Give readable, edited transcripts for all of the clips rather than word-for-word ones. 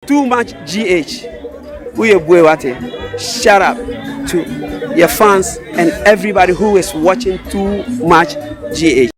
Too much GH woyɛ bue wate shut up to your fans and everybody who is watching too much GH.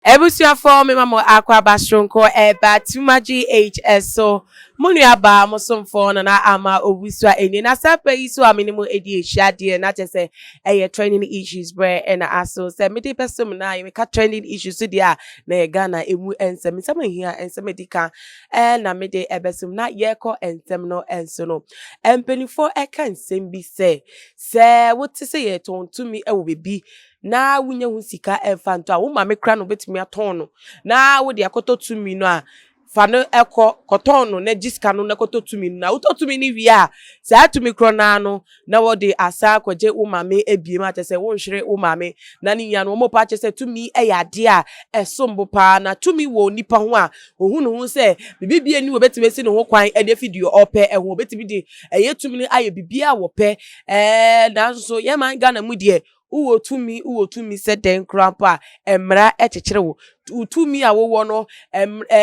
Abusuafoɔ mema mo akwaaba soronko ɛba Tuma GHS so. Mo nua baa mo somfoɔ Nana Ama Owusu a ɛnie na saa berɛ yi so a me ne mo ɛdi ahyia deɛ na kyerɛ sɛ ɛyɛ trending issues berɛ ɛna aso sɛ mede bɛsom na meka trending issues so deɛ a na yɛ Ghana ɛmu nsɛm nsɛm ahia nsɛm adi ka ɛna mede ɛbɛsom na yɛkɔ nsɛm no nso no mpanimfoɔ ɛka nsɛm bi sɛ sɛ wote sɛ yɛtɔn tumi ɛwɔ baabi na wonya ho sika ɛmfa ntɔ a, wo maame koraa na wobɛtumi atɔn no na wode akɔtɔ tumi no a, fa no kɔ kɔtɔn no na gye sika no na kɔtɔ tumi no. Na wotɔ tumi no wie a, saa tumi korɔ no ara no na wɔde asan akɔgye wo maame abiem a kyerɛ sɛ wonhwere wo maame. Na ne nyinaa no wɔn pa kyerɛ sɛ tumi yɛ adeɛ a ɛsom bo paa na tumi wɔ onipa ho a ɔhu ne ho sɛ biribi biara nni hɔ ɔbɛtumi asi ne ho kwan de afi deɛ ɔpɛ ho. Ɔbɛtumi de ɛyɛ tumi no ayɛ biribiara a wɔpɛ. Ɛɛ nanso yɛn man Ghana mu deɛ Wowɔ tumi, wowɔ tumi sɛ dɛn koraa mpo a, mmara kyekyere wo. Wo tumi a wowɔ no,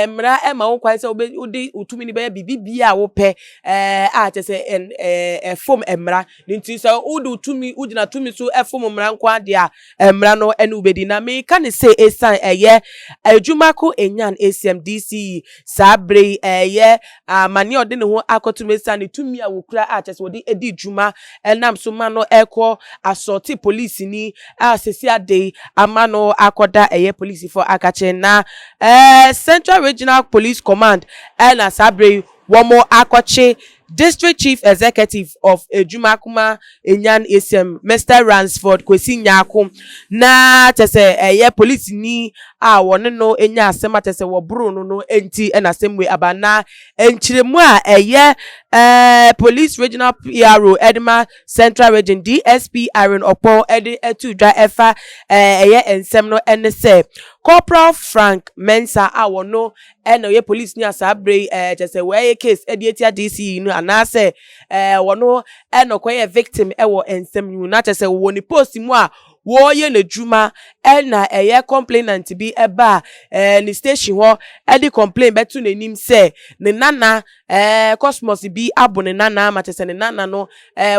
mmara ma wo kwan sɛ wode wo tumi no bɛyɛ biribi biara a wopɛ a kyerɛ sɛ ɛfom mmara. Ne nti sɛ wode wo tumi, wogyina tumi so fom mmara nko ara deɛ a, mmara no ne wo bɛdi. Na meka no sei ɛsiane ɛyɛ adwuma ko Enyan Asiam DCE saa berɛ yi ɛyɛ Amanneɛ a ɔde ne ho akɔto mu esiane tumi a okura a kyerɛ sɛ ɔde di dwuma nam so ma no kɔ asɔɔte polisini a sɛsi ade yi ama no akɔda ɛyɛ polisifo akakye na Central Regional Police Command na saa bere yi wɔn akɔkye District Chief Executive of Adwumakuma Enyan Esiam Mister Ransford Kwesi Nyarko na kyerɛ sɛ ɛyɛ polisini a wɔne no nya asɛm a kyerɛ sɛ wɔboroo no no nti na asɛm wei aba. Na nkyerɛmu a ɛyɛ Police Regional PRO de ma Central Region DSP Irene Ɔpɔn de ato dwa ɛfa ɛyɛ nsɛm no ne sɛ Corporal Frank Mensah a wɔno na ɔyɛ polisini a saa berɛ yi kyerɛ sɛ wɔayɛ case de atia DCE no anaasɛ wɔno na ɔkɔyɛɛ victim wɔ nsɛm no mu na kyerɛ sɛ wɔwɔ ne post mu a wɔreyɛ n'adwuma na ɛyɛ complainant bi baa ne station hɔ de complain bɛto n'anim sɛ ne nana Cosmos bi abo ne nana ama kyerɛ sɛ ne nana no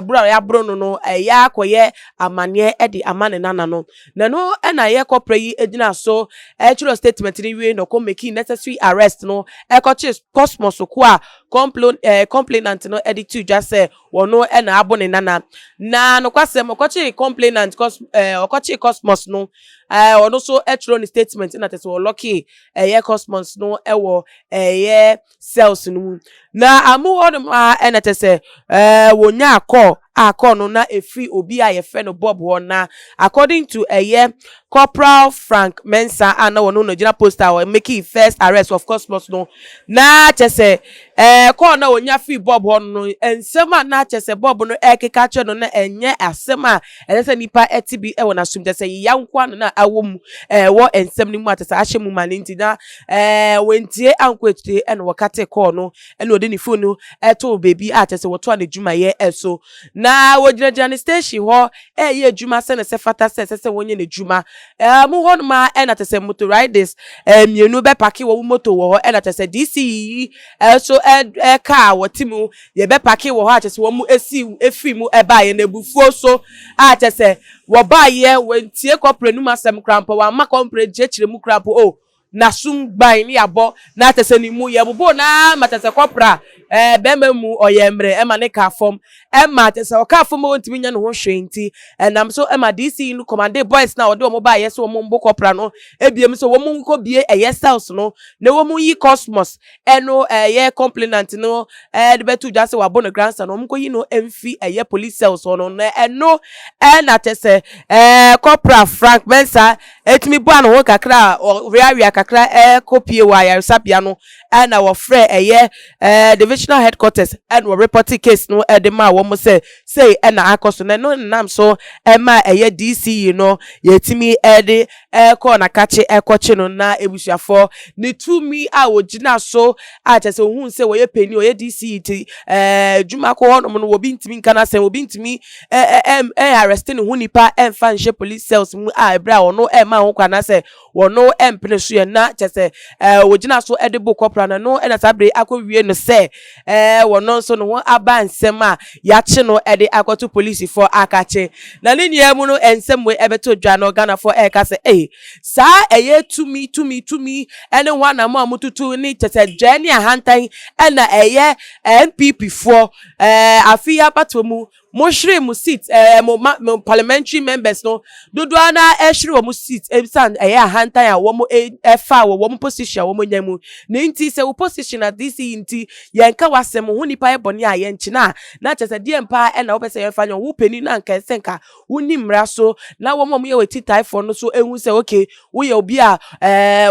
boro a yɛaboro no no ɛyɛ akɔyɛ amaneɛ de ama ne nana no. Na ɛno na ɛyɛ kɔprɛ yi gyina so twerɛ statement no wie na ɔkɔ making necessary arrest no ɛkɔkye Cosmos ko a complainant no de to dwa sɛ Wɔno na abo ne nana. Na nokwasɛm, ɔkɔkyee complainant cos ɛɛ ɔkɔkyee Cosmos no, ɛɛ ɔno nso twerɛ ne statement na kyerɛ sɛ wɔlɔkee ɛyɛ Cosmos no wɔ ɛyɛ cells no mu. Na amu hɔ nom ara ɛna kyerɛ sɛ ɛɛ wɔnyaa call a call no na ɛfiri obi a yɛfrɛ no Bob hɔ na according to ɛyɛ Corporal Frank Mensah a na ɔno na ɔgyina post a ɔmekii first arrest of Cosmos no na kyerɛ sɛ ɛɛ call na ɔnya firi Bob hɔ no nsɛm a na kyerɛ sɛ Bob no ɛrekeka akyerɛ no no ɛnyɛ asɛm a ɛsɛ sɛ nipa ɛte bi ɛwɔ n'asom kyerɛ sɛ yeya nko ara na na awɔ mu ɛwɔ nsɛm no mu a kyerɛ sɛ ahyɛ mu ma no nti na ɛɛ wantie ankɔ akyire ɛna wɔkate call no ɛna ɔde ne phone no ɛtoo baabi a kyerɛ sɛ wɔtoa n'adwumayɛ ɛso na wɔgyinagyina ne station hɔ reyɛ adwuma sɛnea ɛsɛ fata sɛ ɛsɛ sɛ wɔnyɛ n'adwuma. Ɛɛ mo hɔnom ara ɛna kyerɛ sɛ motor riders ɛɛ mmienu bɛpake wɔn moto wɔ hɔ ɛna kyerɛ sɛ DC yi nso ɛɛ kaa a wɔte mu yɛbɛpake wɔ hɔ a kyerɛ sɛ wɔn esi efiri mu ɛbaeɛ na abufuo so a kyerɛ sɛ wɔbaeɛ wɔntie kɔpere no mu asɛm koraa mpo wɔamma kɔmpere nkyerɛkyerɛ mu koraa mpo oh N'asom gban ne yɛabɔ na kyerɛ sɛ ne mu yɛboboo no ara ma kyerɛ sɛ kɔpra ɛɛ bɛrima mu ɔyɛ mmerɛ ɛma ne kaa fam ɛma kyerɛ sɛ ɔkaa fam a ɔntumi nyɛ ne ho hwee nti ɛnam so ɛma DC no kɔmande boys no a ɔde wɔn baeɛ sɛ wɔn mbo kɔpra no ebiem sɛ wɔn nkɔ bie ɛyɛ cells no na wɔn yi Cosmos ɛno ɛyɛ complainant no ɛde bɛto dwa sɛ wabɔ no grandson no wɔn nkɔ yi no mfi ɛyɛ police cells hɔ no na ɛno ɛna kyerɛ sɛ ɛɛ kɔpra Frank Mensah Etumi boa ne ho kakra a, ɔweawea kakra. kakra ɛkɔ pie wɔ ayaresabea no, ɛna wɔfrɛ ɛyɛ divisional headquarters, ɛna wɔreport case no ɛde ma wɔn sɛ sei ɛna akɔ so. Na ɛno nam so ɛma ɛyɛ DCE no yɛtumi ɛde ɛkɔ n'akakye ɛkɔkye no. Na ebusuafoɔ, ne tumi a wɔgyina so a kyerɛ sɛ ohun sɛ wɔyɛ panyin, wɔyɛ DCE ti dwuma kɔ hɔnom no, obi ntumi nka n'asɛm, obi ntumi ɛɛ ɛɛ ɛyɛ arrest ne ho nipa ɛnfa nhyɛ police cells mu a ɛbrɛ a ɔno ɛma ho kwan anaasɛ wɔno ɛmpene so yɛ. Na kyerɛ sɛ wɔgyina so ɛde bo kɔpra no no, ɛna saa bere akɔwie no sɛ wɔno nso ne ho aba nsɛm a yɛakye no ɛde akɔto polisifoɔ akakye. Na ne nyinaa mu no, nsɛm wei ɛbɛto dwa no, Ghanafoɔ ɛreka sɛ ɛy saa ɛyɛ tumi tumi tumi ɛne ho anam a motutu ne kyerɛ sɛ dwɛ ne ahantan, ɛna ɛyɛ NPP foɔ afi abatoɔ mu mohwere mo seat, mo ma mo parliamentary members no dodoɔ na ɛhwere wɔn seat ebisan ɛyɛ ahantan a wɔn ɛfa wɔ wɔn position a wɔn nya mu ne. Nti sɛ wo position a DC nti yɛn ka wasɛm ho nipa yɛ bɔne a yɛn kyina a, na kyerɛ sɛ deɛ mpa ɛna wɔpɛ sɛ yɛmfa nyɛ wo panin na nka ɛsɛ nka wonni mmara so na wɔn a wɔyɛ wɔ titaefoɔ no so ehu sɛ okay, woyɛ obi a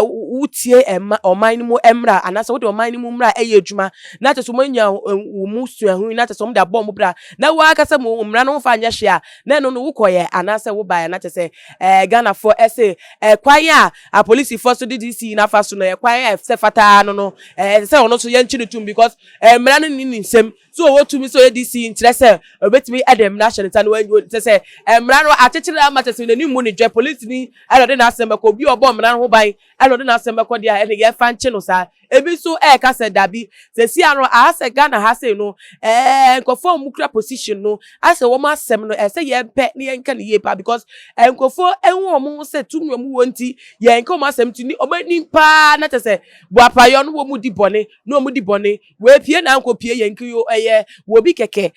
wotie ɛma ɔman no mu mmra anaasɛ wode ɔman no mu mmra ɛyɛ adwuma, na kyerɛ sɛ wɔn anya wɔn mu suahu, na kyerɛ sɛ wɔn de abɔ wɔn bra, na wɔn akasa mu mmara no fa nyɛ hwee a, na ɛno no wokɔyɛ anaasɛ wobaeɛ. Na kyerɛ sɛ Ghanafoɔ ɛsɛ kwan a apolisifoɔ so de DC n'afa so no, kwan a ɛsɛ fataa no sɛ ɔno nso yɛnkyi no tum, because mmara no ni ne nsam so. Ɔwɔ tumi sɛ ɔyɛ DC nkyerɛ sɛ ɔbɛtumi ɛde mmara hyɛ ne nsa no. Wɔn kyerɛ sɛ mmara no akyekyere ama kyerɛ sɛ n'anim mu ne dwɛ polisi ni ɛna ɔde n'asɛm bɛkɔ, obi a ɔbɔ mmara no ho ban ɛna ɔde n'asɛm bɛkɔ deɛ a, ɛna yɛfa nkye no saa. Ebi nso ɛɛka sɛ dabi, sɛsi ano aha sɛ Ghana ha sei no, nkurɔfoɔ a wɔn kura position no asɛ wɔn asɛm no ɛsɛ yɛn pɛ ne yɛn ka ne yie pa, because nkurɔfoɔ ɛhu wɔn ho sɛ tumi wɔn wɔ nti yɛn ka wɔn asɛm ti ni wɔn anim paa, na kyerɛ sɛ buapayɔ no wɔn mu di bɔne na wɔn di bɔne wɔepie na nkɔpie yɛn nkiyo. Ɛyɛ wɔbi kɛkɛ,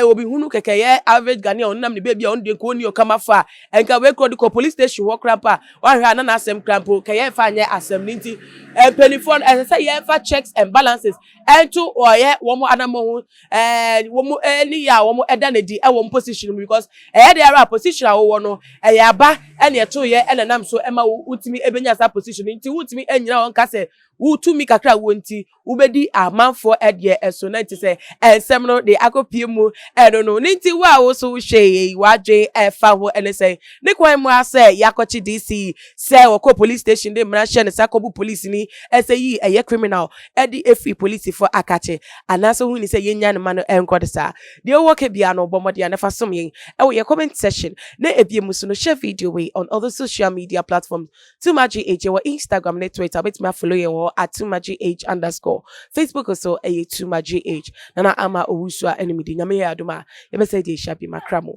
obi hunu kɛkɛ yɛ average Ghanaian, ɔnam ne beebi a ɔno deɛ nka ɔni ɔkama fa a nka wei kura de kɔ police station hɔ kora mpo a, wahwɛ a na n'asɛm kora mpo kɛyɛ nfa nyɛ asɛm ne. Nti mpanimfoɔ no, ɛsɛ sɛ yɛmfa checks and balances ɛnto ɔyɛ wɔn anamɔ ho, wɔn ɛni yɛ a wɔn ɛda n'adi ɛwɔ wɔn position mu, because ɛyɛ de ara position a wɔwɔ no ɛyɛ aba ɛna ɛto yɛ ɛna nam so ɛma wotumi ɛbɛnya saa position. Nti wotumi ɛnyina wɔn ka sɛ wotumi kakra wɔ nti wobɛdi amanfoɔ ɛdeɛ ɛso. Na nti sɛ ɛnsɛm no de akɔpie mu ɛno no ne nti wo a wo so wohwɛ yi, wadwe ɛfa ho ɛne sɛ ne kwan mu asɛ yɛakɔkye DC sɛ wɔkɔ police station de mmara hyɛ ne sa kɔbu police ni ɛsɛ yi ɛyɛ criminal ɛde efiri polisifoɔ akakye, anaasɛ ohun ni sɛ yɛnya ne ma no ɛnkɔ de saa deɛ ɔwɔ ka bia no, bɔ mmɔden a nafa som yɛn ɛwɔ yɛ comment section. Na ebie mu so no, share video wei on other social media platforms. Too Much GH wɔ Instagram ne Twitter, wobɛtumi afollow yɛn wɔ @TooMuchGH_. Facebook so ɛyɛ Too Much GH. Nana Ama Owusu a ɛne medi. Nyame yɛ adom a, yɛbɛsɛ de ahyia bi makra mu.